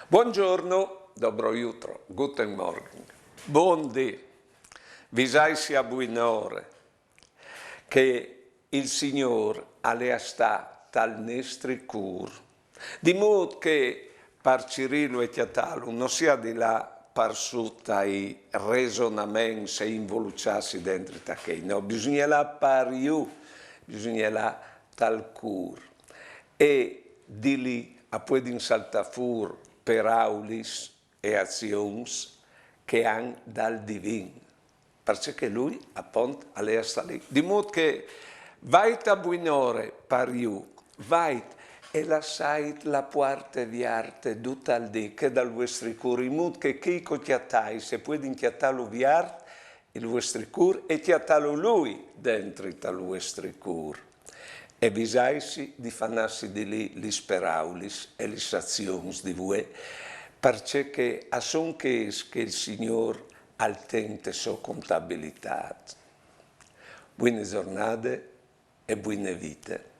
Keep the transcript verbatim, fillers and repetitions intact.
Buongiorno, dobro jutro, guten Morgen. Buondì, visaitsi a buinore, che il Signôr al è a stâ tal nestri cûr. Di mût che par cirîlu e cjatâlu no si à di lâ par sù tai resonaments e involuçâsi dentri ta chei, no, bisugne lâ par jù, bisugne lâ tal cûr. E di li a puedin saltâ fûr peraulis e azions che a àn dal divin, parcè che lui, apont, al è a stâ li. Di mût che vait a buinore par jù, vait e lassait la puarte viarte dut al dì, chê dal vuestri cûr, in mût che chei che o cjatais a puedin cjatâlu viart il vuestri cûr e cjatâlu lui dentri tal vuestri cûr. E visaitsi di fâ nassi di li lis peraulis e lis azions di vuê, parcè che a son chês che il Signôr al ten te sô contabilitât. Buine zornade e buine vite.